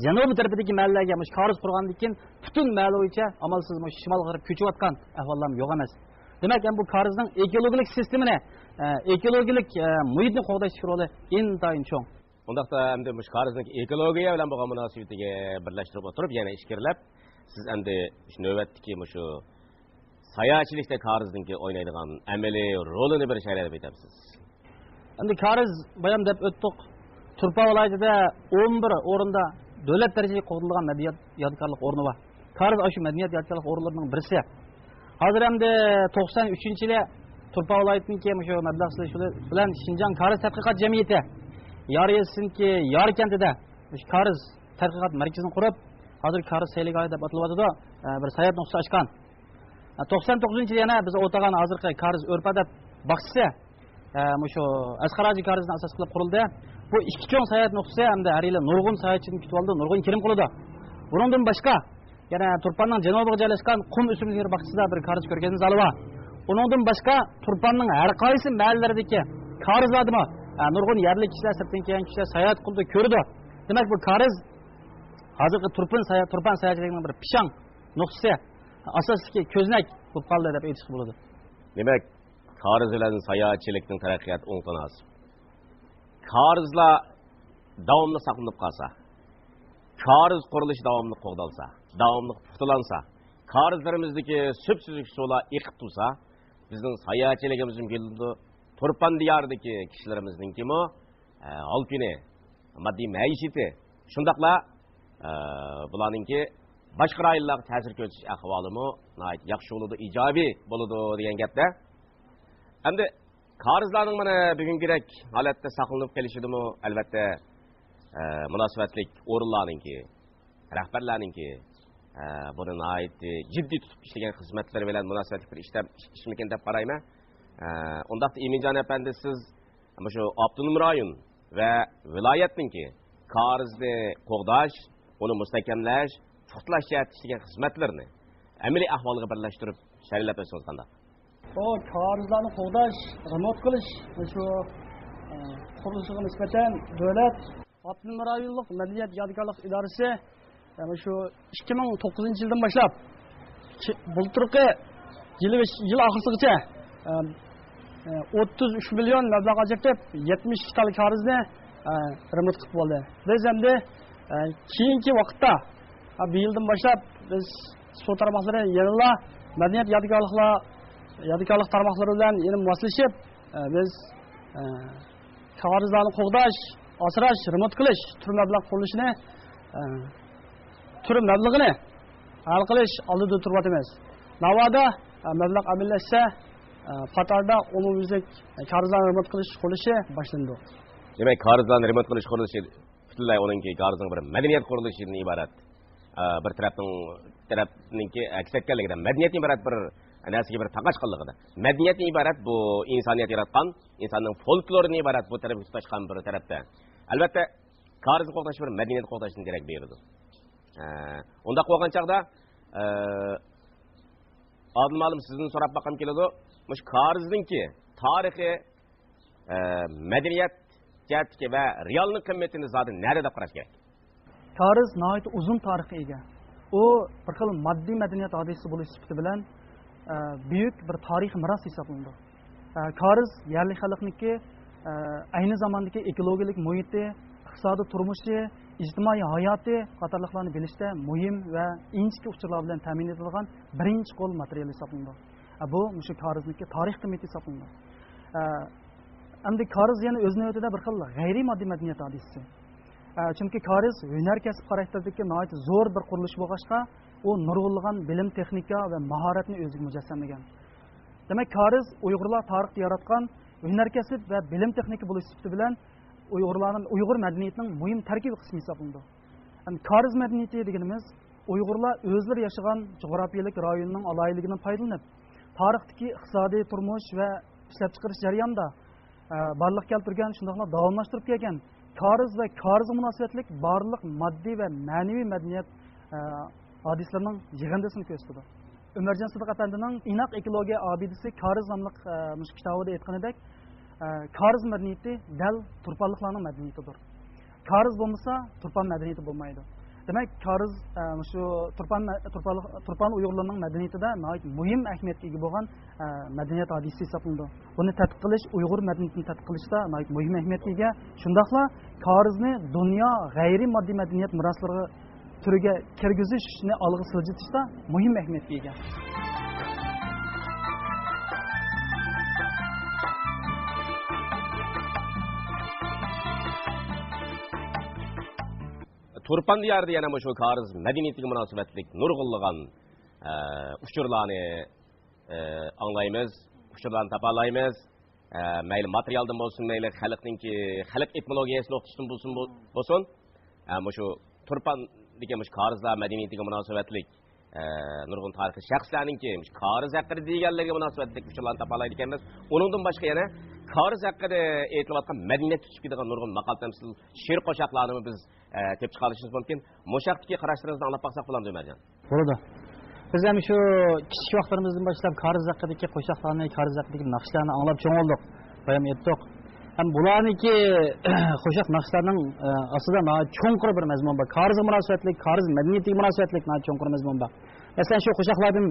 جەنۇبىي تەرىپىدىكى مەھەللىلەرگە مۇشۇ كارىز قۇرغاندىن كېيىن پۈتۈن مەھەللە بويىچە ئامالسىز مۇشۇ شىمالغا قاراپ كۆچۈۋاتقان ئەھۋاللارمۇ يوق ئەمەس. دېمەك، ئەمدى بۇ كارىزنىڭ ئېكولوگىيەلىك سىستېمىنى، ئە، ئېكولوگىيەلىك، ئە، مۇھىتنى قوغداشتىكى رولى ئىنتايىن چوڭ. ئۇنداقتا ئەمدى مۇشۇ كارىزنىڭ ئېكولوگىيە بىلەن بولغان مۇناسىۋىتىگە بىرلەشتۈرۈپ ئوتتۇرىغا يەنە ئىچكىرىلەپ، سىز ئەمدى شۇ نۆۋەتتىكى مۇشۇ ساياھەتچىلىكتە كارىزنىڭكى ئوينايدىغان ئەمەلىي رولىنى بىر شەرھلەپ ئۆتەمسىز؟ ئەمدى كارىز بايام دەپ ئۆتتۇق. تۇرپان ۋىلايىتىدە ئون بىر ئورۇندا دۆلەت دەرىجىلىك قوغدىلىدىغان مەدەنىيەت يادىكارلىق ئورنى بار. كارىز ئاشۇ مەدەنىيەت يادىكارلىق ئورۇنلىرىنىڭ بىرسى. ھازىر ئەمدى توقسان ئۈچىنچى يىلى تۇرپان ۋىلايىتىنىڭكى مۇشۇ مەبلەغ سېلىشى بىلەن شىنجاڭ كارىز تەتقىقات جەمئىيىتى يار يېزىسىنىڭكى يار كەنتىدە مۇشۇ كارىز تەتقىقات مەركىزىنى قۇرۇپ، ھازىر كارىز سەيلىگاھى دەپ ئاتىلىۋاتىدۇ، بىر ساياھەت نۇقتىسى ئاچقان. توقسان توققۇزىنچى يىلى يەنە بىز ئولتۇرغان ھازىرقى كارىز ئۆرپ-ئادەت باغچىسى، مۇشۇ ئەسقەر ھاجى كارىزىنى ئاساس قىلىپ قۇرۇلدى. بۇ ئىككى چوڭ ساياھەت نۇقتىسى ھەمدە ھەر يىلى نۇرغۇن ساياھەتچىنى كۈتۈۋالىدۇ، نۇرغۇن كىرىم قىلىدۇ. بۇنىڭدىن باشقا، يەنە تۇرپاننىڭ جەنۇبىغا جايلاشقان قۇم ئۆسۈملۈكلىرى باغچىسىدا بىر كارىز كۆرگەزمە زالى بار. ئۇنىڭدىن باشقا، تۇرپاننىڭ ھەر قايسى مەھەللىلىرىدىكى كارىزلاردىمۇ، ئە، نۇرغۇن يەرلىك كىشىلەر، سىرتتىن كەلگەن كىشىلەر ساياھەت قىلىدۇ، كۆرىدۇ. دېمەك، بۇ كارىز ھازىرقى تۇرپان سايا-، تۇرپان ساياھەتچىلىكىنىڭ بىر پىشاڭ نۇقتىسى، ئاساسلىقى كۆزنەك بولۇپ قالدى دەپ ئېيتىشقا بولىدۇ. دېمەك، كارىز بىلەن ساياھەتچىلىكنىڭ تەرەققىياتى ئوڭ تاناسىپ. كارىزلار داۋاملىق ساقلىنىپ قالسا، كارىز قۇرۇلۇشى داۋاملىق قوغدالسا، داۋاملىق پۇختىلانسا، كارىزلىرىمىزدىكى سۈپسۈزۈك سۇلار ئېقىپ تۇرسا، بىزنىڭ ساياھەتچىلىكىمىزمۇ گۈللىنىدۇ، تۇرپان دىيارىدىكى كىشىلىرىمىزنىڭكىمۇ، ئە، ھال-كۈنى، ماددىي مەئىشىتى، شۇنداقلا، ئە، بۇلارنىڭكى باشقا رايونلارغا تەسىر كۆرسىتىش ئەھۋالىمۇ ناھايىتى ياخشى بولىدۇ، ئىجابىي بولىدۇ دېگەن گەپتە. ئەمدى كارىزلارنىڭ مانا بۈگۈنكىدەك ھالەتتە ساقلىنىپ قېلىشىدىمۇ، ئەلۋەتتە، ئە، مۇناسىۋەتلىك ئورۇنلارنىڭكى، رەھبەرلەرنىڭكى، ئە، بۇنى ناھايىتى جىددىي تۇتۇپ ئىشلىگەن خىزمەتلىرى بىلەن مۇناسىۋەتلىك بىر ئىش دەپ، ئىشمىكىن دەپ قارايمەن. ئە، ئۇنداقتا ئىمىنجان ئەپەندى، سىز مۇشۇ ئاپتونوم رايون ۋە ۋىلايەتنىڭكى كارىزنى قوغداش، ئۇنى مۇستەھكەملەش، پۇختىلاش جەھەتتە ئىشلىگەن خىزمەتلىرىنى ئەمەلىي ئەھۋالغا بىرلەشتۈرۈپ شەرھلەپ ئۆتسىڭىز قانداق؟ ئۇ كارىزلارنى قوغداش، رېمونت قىلىش، شۇ، ئە، قۇرۇلۇشىغا نىسبەتەن دۆلەت ئاپتونوم رايونلۇق مەدەنىيەت يادىكارلىق ئىدارىسى، ئە، شۇ ئىككى مىڭ توققۇزىنچى يىلدىن باشلاپ، كى-، بۇلتۇرقى يىل، يىل ئاخىرسىغىچە، ئە، ئە، ئوتتۇز ئۈچ مىليون مەبلەغ ئاجرىتىپ، يەتمىش ئىككى تال كارىزنى، ئە، رېمونت قىلىپ بولدى. بىز ئەمدى، ئە، كېيىنكى ۋاقىتتا، ئە، بۇ يىلدىن باشلاپ بىز سۇ تارماقلىرى يەنىلا مەدەنىيەت يادىكارلىقلار، يادىكارلىق تارماقلىرى بىلەن يەنە ماسلىشىپ، ئە، بىز، ئە، كارىزلارنى قوغداش، ئاسراش، رېمونت قىلىش تۈر مەبلەغ قۇرۇلۇشىنى، ئە، تۈر مەبلىغىنى ھەل قىلىش ئالدىدا تۇرۇۋاتىمىز. ناۋادا، ئە، مەبلەغ ئەمەلىيلەشسە، ئە، قاتاردا ئومۇميۈزلۈك كارىزلارنى رېمونت قىلىش قۇرۇلۇشى باشلىنىدۇ. دېمەك، كارىزلارنى رېمونت قىلىش قۇرۇلۇشى پۈتۈنلەي ئۇنىڭكى كارىزنىڭ بىر مەدەنىيەت قۇرۇلۇشىدىن ئىبارەت، ئە، بىر تەرەپنىڭ، تەرەپنىڭكى ئەكس ئەتكەنلىكىدە، مەدەنىيەتتىن ئىبارەت بىر نەرسىگە بىر تاقاشقانلىقىدا. مەدەنىيەتتىن ئىبارەت بۇ ئىنسانىيەت ياراتقان، ئىنساننىڭ فولكلورىدىن ئىبارەت بۇ تەرەپكە تۇتاشقان بىر تەرەپتە. ئەلۋەتتە، كارىزنى قوغداش بىر مەدەنىيەت قوغداشتىن دېرەك بېرىدۇ. ئە، ئۇنداق بولغان چاغدا، ئە، ئادىل مۇئەللىم، سىزدىن سوراپ باققۇم كېلىدۇ. مۇشۇ كارىزنىڭكى تارىخى، ئە، مەدەنىيەت جەھەتتىكى ۋە رېئالنىڭ قىممىتىنى زادى نەدە دەپ قاراش كېرەك؟ كارىز ناھايىتى ئۇزۇن تارىخقا ئىگە. ئۇ بىر خىل ماددىي مەدەنىيەت ھادىسىسى بولۇش سۈپىتى بىلەن، ئە، بۈيۈك بىر تارىخىي مىراس ھېسابلىنىدۇ. ئە، كارىز يەرلىك خەلقنىڭكى، ئە، ئەينى زاماندىكى ئېكولوگىيەلىك مۇھىتى، ئىقتىسادىي تۇرمۇشى، ئىجتىمائىي ھاياتى قاتارلىقلارنى بىلىشتە مۇھىم ۋە ئىنچىكە ئۇچۇرلار بىلەن تەمىن ئېتىلىدىغان بىرىنچى قول ماتېرىيال ھېسابلىنىدۇ. ئە، بۇ مۇشۇ كارىزنىڭكى تارىخ قىممىتى ھېسابلىنىدۇ. ئە، ئەمدى كارىز يەنە ئۆز نۆۋىتىدە بىر خىل غەيرىي ماددىي مەدەنىيەت ھادىسىسى. ئە، چۈنكى كارىز ھۈنەر كەسىپ خاراكتېرىدىكى ناھايىتى زور بىر قۇرۇلۇش بولغاچقا، ئۇ نۇرغۇنلىغان بىلىم، تېخنىكا ۋە ماھارەتنى ئۆزىگە مۇجەسسەملىگەن. دېمەك، كارىز ئۇيغۇرلار تارىختا ياراتقان ھۈنەر كەسىپ ۋە بىلىم تېخنىكا بولۇش سۈپىتى بىلەن ئۇيغۇرلارنىڭ، ئۇيغۇر مەدەنىيىتىنىڭ مۇھىم تەركىبىي قىسمى ھېسابلىنىدۇ. ئەمدى كارىز مەدەنىيىتى دېگىنىمىز ئۇيغۇرلار ئۆزلىرى ياشىغان جۇغراپىيەلىك رايوننىڭ ئالاھىدىلىكىدىن پايدىلىنىپ، تارىختىكى ئىقتىسادىي، تۇرمۇش ۋە ئىشلەپچىقىرىش جەريانىدا، ئە، بارلىققا كەلتۈرگەن، شۇنداقلا داۋاملاشتۇرۇپ كەلگەن كارىز ۋە كارىزغا مۇناسىۋەتلىك بارلىق ماددىي ۋە مەنىۋى مەدەنىيەت، ئە، ھادىسىلىرىنىڭ يىغىندىسىنى كۆرسىتىدۇ. ئۆمەرجان سىدىق ئەپەندىنىڭ ئىناق ئېكولوگىيە ئابىدىسى كارىز ناملىق، ئە، مۇشۇ كىتابىدا ئېيتقىنىدەك، ئە، كارىز مەدەنىيىتى دەل تۇرپانلىقلارنىڭ مەدەنىيىتىدۇر. كارىز بولمىسا، تۇرپان مەدەنىيىتى بولمايدۇ. دېمەك، كارىز، ئە، مۇشۇ تۇرپان مە-، تۇرپانلىق، تۇرپان ئۇيغۇرلىرىنىڭ مەدەنىيىتىدە ناھايىتى مۇھىم ئەھمىيەتكە ئىگە بولغان، ئە، مەدەنىيەت ھادىسىسى ھېسابلىنىدۇ. بۇنى تەتقىق قىلىش، ئۇيغۇر مەدەنىيىتىنى تەتقىق قىلىشتا ناھايىتى مۇھىم ئەھمىيەتكە ئىگە. شۇنداقلا كارىزنى دۇنيا غەيرىي ماددىي مەدەنىيەت مىراسلىرىغا تۈرىگە كىرگۈزۈشنى ئالغا سىلجىتىشتا مۇھىم ئەھمىيەتكە ئىگە. تۇرپان دىيارىدا يەنە مۇشۇ كارىز مەدەنىيىتىگە مۇناسىۋەتلىك نۇرغۇنلىغان، ئە، ئۇچۇرلارنى، ئە، ئاڭلايمىز، ئۇچۇرلارنى تاپالايمىز. ئە، مەيلى ماتېرىيالدىن بولسۇن، مەيلى خەلقنىڭكى، خەلق ئېتىمولوگىيەسى نۇقتىسىدىن بولسۇن، بولسۇن. ئە، مۇشۇ تۇرپاندىكى مۇشۇ كارىزلار مەدەنىيىتىگە مۇناسىۋەتلىك، ئە، نۇرغۇن تارىخىي شەخسلەرنىڭكى مۇشۇ كارىز ھەققىدە دېگەنلىرىگە مۇناسىۋەتلىك ئۇچۇرلارنى تاپالايدىكەنمىز. ئۇنىڭدىن باشقا يەنە كارىز ھەققىدە ئېيتىلىۋاتقان مەدەنىيەت تۈتۈپ كېتىدىغان نۇرغۇن ماقال-تەمسىل، شېئىر قوشاقلارنىمۇ بىز، ئە، تېپىپ چىقالىشىمىز مۇمكىن. مۇشۇ ھەقتىكى قاراشلىرىڭىزنى ئاڭلاپ باقساق بولامدۇ، ئۆمەرجان؟ بولىدۇ. بىز ھەم شۇ كىچىك ۋاقىتلىرىمىزدىن باشلاپ كارىز ھەققىدىكى قوشاقلارنى، كارىز ھەققىدىكى ناخشىلارنى ئاڭلاپ چوڭ بولدۇق. بايام ئېيتتۇق. ھەم بۇلارنىڭكى قوشاق ناخشىلارنىڭ، ئە، ئاستىدا ناھايىتى چوڭقۇر بىر مەزمۇن بار. كارىزغا مۇناسىۋەتلىك، كارىز مەدەنىيىتىگە مۇناسىۋەتلىك ناھايىتى چوڭقۇر مەزمۇن بار. مەسىلەن، شۇ قوشاقلاردىن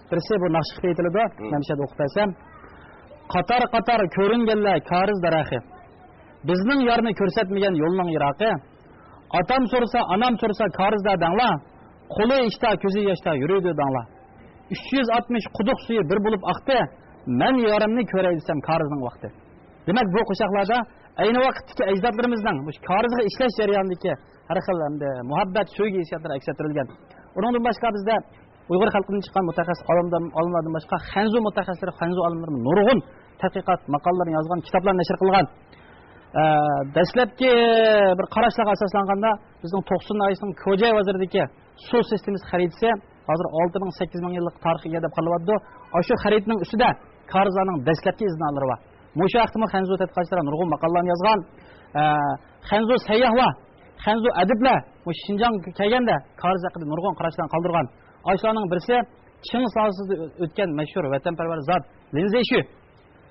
بىرسى بۇ ناخشا قىلىپ ئېيتىلىدۇ. مم. مەن مۇشۇ يەردە ئوقۇپ بەرسەم. قاتار-قاتار كۆرۈنگەنلەر كارىز دەرەخى. بىزنىڭ يارنى كۆرسەتمىگەن يولنىڭ يىراقى. ئاتام سورىسا، ئانام سورىسا، كارىزدا دەڭلار. قولى ئىشتا، كۆزى ياشتا يۈرىدۇ دەڭلار. ئۈچ يۈز ئاتمىش قۇدۇق سۈيى بىر بولۇپ ئاقتى. مەن يارىمنى كۆرەي دېسەم، كارىزنىڭ ۋاقتى. دېمەك، بۇ قوشاقلاردا ئەينى ۋاقىتتىكى ئەجدادلىرىمىزنىڭ مۇشۇ كارىزغا ئىشلەش جەريانىدىكى ھەر خىل ئەمدى مۇھەببەت، سۆيگۈ ھېسسىياتلىرى ئەكس ئەتتۈرۈلگەن. ئۇنىڭدىن باشقا بىزدە ئۇيغۇر خەلقىدىن چىققان مۇتەخەسسىس ئالىمدىن، ئالىملاردىن باشقا خەنزۇ مۇتەخەسسىسلىرى، خەنزۇ ئالىملىرىمۇ نۇرغۇن تەتقىقات ماقالىلىرىنى يازغان، كىتابلارنى نەشر قىلغان. ئە، دەسلەپكى بىر قاراشلارغا ئاساسلانغاندا، بىزنىڭ توقسۇن ناھىيەسىنىڭ كوجاي بازىرىدىكى سۇ سىستېمىسى خەرىتىسى ھازىر ئالتە مىڭ، سەككىز مىڭ يىللىق تارىخقا ئىگە دەپ قارىلىۋاتىدۇ. ئاشۇ خەرىتىنىڭ ئۈستىدە كارىزلارنىڭ دەسلەپكى ئىزنالىرى بار. مۇشۇ ھەقتىمۇ خەنزۇ تەتقىقاتچىلار نۇرغۇن ماقالىلارنى يازغان. ئە، خەنزۇ سەيياھلار، خەنزۇ ئەدىبلەر مۇشۇ شىنجاڭغا كەلگەندە كارىز ھەققىدە نۇرغۇن قاراشلارنى قالدۇرغان. ئاشۇلارنىڭ بىرسى چىڭ سازىسىدا ئۆتكەن مەشھۇر ۋەتەنپەرۋەر زات لىن زېشۈ.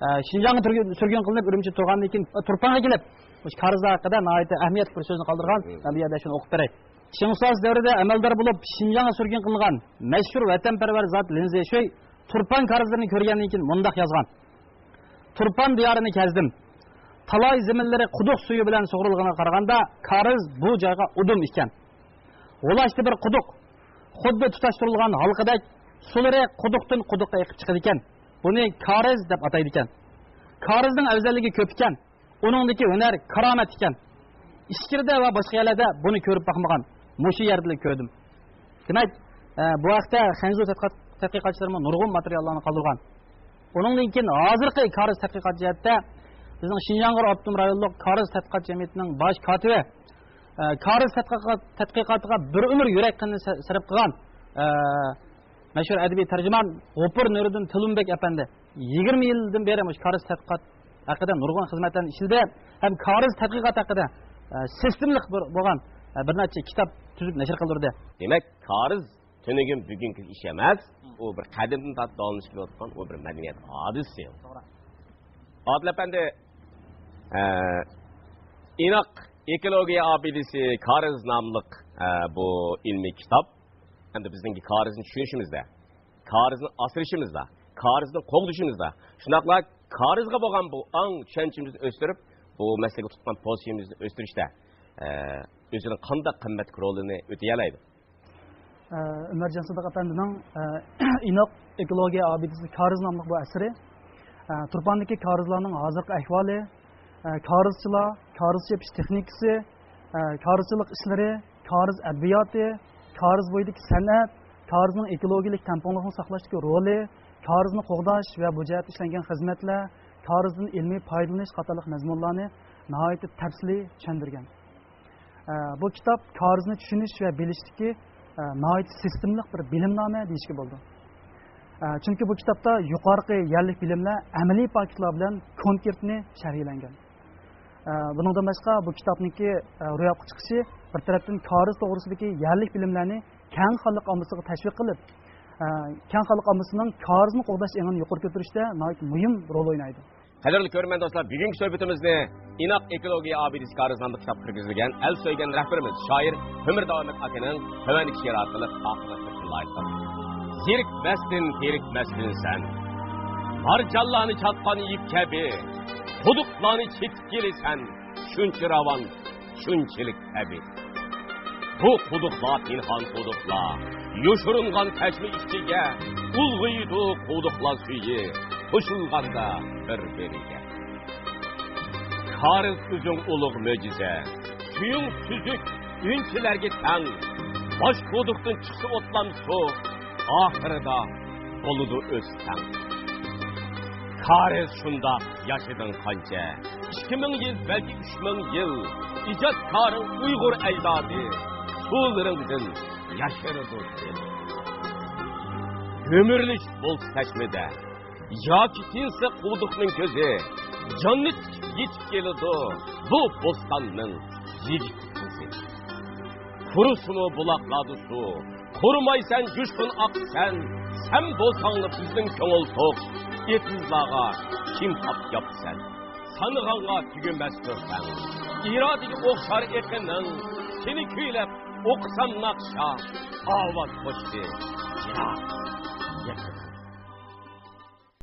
ئە، شىنجاڭغا تۈرگۈن-، سۈرگۈن قىلىنىپ، ئۈرۈمچىدە تۇرغاندىن كېيىن، تۇرپانغا كېلىپ، مۇشۇ كارىزلار ھەققىدە ناھايىتى ئەھمىيەتلىك بىر سۆزنى قالدۇرغان. مم. مەن بۇ يەردە شۇنى ئوقۇپ بېرەي. چىڭ سازى دەۋرىدە ئەمەلدار بولۇپ، شىنجاڭغا سۈرگۈن قىلىنغان مەشھۇر ۋەتەنپەرۋەر زات لىن زېشۈي تۇرپان كارىزلىرىنى كۆرگەندىن كېيىن مۇنداق يازغان: تۇرپان دىيارىنى كەزدىم. تالاي زېمىنلىرى قۇدۇق سۈيى بىلەن سۇغۇرۇلغىنىغا قارىغاندا، كارىز بۇ جايغا ئۇدۇم ئىكەن. غۇلاچتا بىر قۇدۇق، خۇددى تۇتاشتۇرۇلغان ھالقىدەك، سۇلىرى قۇدۇقتىن قۇدۇققا ئېقىپ چىقىدىكەن. بۇنى كارىز دەپ ئاتايدىكەن. كارىزنىڭ ئەۋزەللىكى كۆپ ئىكەن. ئۇنىڭدىكى ھۈنەر كارامەت ئىكەن. ئىچكىرىدە ۋە باشقا يەرلەردە بۇنى كۆرۈپ باقمىغان. مۇشۇ يەردىلا كۆردۈم. دېمەك، ئە، بۇ ھەقتە خەنزۇ تەتقىقات-، تەتقىقاتچىلىرىمۇ نۇرغۇن ماتېرىياللارنى قالدۇرغان. ئۇنىڭدىن كېيىن ھازىرقى كارىز تەتقىقات جەھەتتە بىزنىڭ شىنجاڭ ئۇيغۇر ئاپتونوم رايونلۇق كارىز تەتقىقات جەمئىيىتىنىڭ باش كاتىپى، ئە، كارىز تەتقىقات، تەتقىقاتىغا بىر ئۆمۈر يۈرەك قېنىنى سە-، سەرپ قىلغان، ئە، مەشھۇر ئەدەبىي تەرجىمان غوپۇر نۇرىدىن تىلىمبەگ ئەپەندى يىگىرمە يىلدىن بېرى مۇشۇ كارىز تەتقىقات ھەققىدە نۇرغۇن خىزمەتلەرنى ئىشلىدى ھەم كارىز تەتقىقات ھەققىدە، ئە، سىستېمىلىق بىر، بولغان، ئە، بىر نەچچە كىتاب تۈزۈپ نەشر قىلدۇردى. دېمەك، كارىز تۈنۈگۈن بۈگۈنكى ئىش ئەمەس، ئۇ بىر قەدىمدىن تارتىپ داۋاملىشىپ كېلىۋاتقان ئۇ بىر مەدەنىيەت ھادىسىسى. توغرا. ئادىل ئەپەندى، ئە، ئىناق ئېكولوگىيە ئابىدىسى كارىز ناملىق، ئە، بۇ ئىلمىي كىتاب ئەمدى بىزنىڭكى كارىزنى چۈشىنىشىمىزدە، كارىزنى ئاسرىشىمىزدا، كارىزنى قوغدىشىمىزدا، شۇنداقلا كارىزغا بولغان بۇ ئاڭ چۈشەنچىمىزنى ئۆستۈرۈپ، بۇ مەسىلىگە تۇتقان پوزىتسىيىمىزنى ئۆستۈرۈشتە، ئە، ئۆزىنىڭ قانداق قىممەتلىك رولىنى ئۆتىيەلەيدۇ؟ ئە، ئۆمەرجان سىدىق ئەپەندىنىڭ، ئە، ئىناق ئېكولوگىيە ئابىدىسى كارىز ناملىق بۇ ئەسىرى، ئە، تۇرپاندىكى كارىزلارنىڭ ھازىرقى ئەھۋالى، ئە، كارىزچىلار، كارىز چېپىش تېخنىكىسى، ئە، كارىزچىلىق ئىشلىرى، كارىز ئەدەبىياتى، كارىز بويىدىكى سەنئەت، كارىزنىڭ ئېكولوگىيەلىك تەڭپۇڭلۇقنى ساقلاشتىكى رولى، كارىزنى قوغداش ۋە بۇ جەھەتتە ئىشلەنگەن خىزمەتلەر، كارىزدىن ئىلمىي پايدىلىنىش قاتارلىق مەزمۇنلارنى ناھايىتى تەپسىلىي چۈشەندۈرگەن. ئە، بۇ كىتاب كارىزنى چۈشىنىش ۋە بىلىشتىكى، ئە، ناھايىتى سىستېمىلىق بىر بىلىمنامە دېيىشكە بولىدۇ. ئە، چۈنكى بۇ كىتابتا يۇقىرىقى يەرلىك بىلىملەر ئەمەلىي پاكىتلار بىلەن كونكرېتنى شەرھلەنگەن. ئە، بۇنىڭدىن باشقا، بۇ كىتابنىڭكى، ئە، روياپقا چىقىشى بىر تەرەپتىن كارىز توغرىسىدىكى يەرلىك بىلىملەرنى كەڭ خەلق ئاممىسىغا تەشۋىق قىلىپ، ئە، كەڭ خەلق ئاممىسىنىڭ كارىزنى قوغداش ئېڭىنى يۇقىرى كۆتۈرۈشتە ناھايىتى مۇھىم رول ئوينايدۇ. قەدىرلىك كۆرۈرمەن دوستلار، بۈگۈنكى سۆھبىتىمىزنى ئىناق ئېكولوگىيە ئابىدىسى كارىز ناملىق كىتابقا كىرگۈزۈلگەن ئەل سۆيگەن رەھبىرىمىز شائىر ئۆمەر داۋامەت ئاكىنىڭ تۆۋەندىكى شېئىرى ئارقىلىق ئاخىرلاشتۇرۇشنى لايىق تاپتۇق. زېرىكمەستىن، تېرىكمەستىن سەن، مارجانلارنى چاتقان يىپ كەبى، قۇدۇقلارنى چېتىپ كېلىسەن، شۇنچە راۋان، شۇنچىلىك تەبىئىي. بۇ قۇدۇقلار پىنھان قۇدۇقلار، يوشۇرۇنغان چەشمە ئىچىگە ئۇلغىيىدۇ قۇدۇقلار سۈيى، قوشۇلغاندا بىر-بىرىگە. كارىز ئۆزۈڭ ئۇلۇغ مۆجىزە، سۈيۈڭ سۈزۈك ئۈنچىلەرگە تەڭ، باش قۇدۇقتىن چىقسا ئوتلام سۇ، ئاخىرىدا بولىدۇ ئۆز تەڭ. كارىز شۇنداق ياشىدىڭ قانچە؟ ئىككى مىڭ يىل، بەلكى ئۈچ مىڭ يىل. ئىجادكارىڭ ئۇيغۇر ئەجدادى، سۇلىرىڭدىن ياشىرىدۇ سىل. كۆمۈرۈلۈش بولسا چەشمىدە ياكى تىنسا قۇدۇقنىڭ كۆزى، جاننەت يېتىپ كېلىدۇ بۇ بوستاننىڭ يىگىت قىزى. قۇرۇسىمۇ بۇلاقلاردا سۇ، قۇرۇمايسەن، جۇشقۇن ئاقىسەن. سەن بولساڭلا بىزنىڭ كۆڭۈل توق، ئېتىزلارغا كىم تاپ ياپىسەن؟ سانىغانغا تۈگىمەس تۆھپەڭ، ئىرادىگە ئوخشار ئېقىنىڭ. سېنى كۈيلەپ ئوقۇسام ناخشا، ئاۋاز قوشتى جىراق.